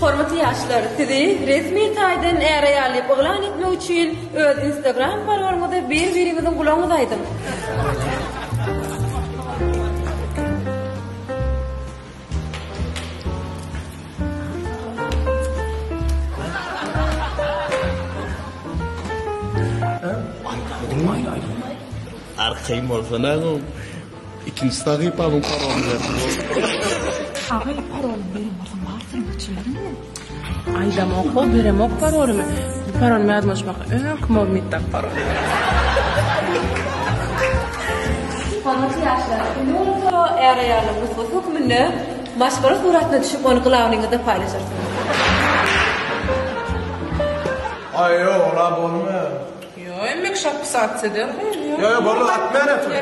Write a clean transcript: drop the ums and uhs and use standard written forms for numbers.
Hormatly ýaşlar, sizi resmi taýdan är-aýal diýip yglan etmek üçin öz Instagram parolyňyzy bir-biriňiziň gulagyňyza aýdyň. Arkaýyn bolsana agam. Ikinji sahypamyň parolyny berdim. Agay parolyny beren bolsaň barsyny açyberin men. Aýdamok-o, beremok parolymy. Bu parolymy ýadyma düşmek öňki Mobmytdaky parol. Hormatly ýaşlar, indi bolsa är-aýalyň nusgasy hökmünde maşgala suratyna düşüp ony glawnyňyzda paýlaşarsyňyz. Aý ýok ola bolmaýar. Ýo emmek şapysat eder. Ýo ýo bolmaz atmaýan atyň.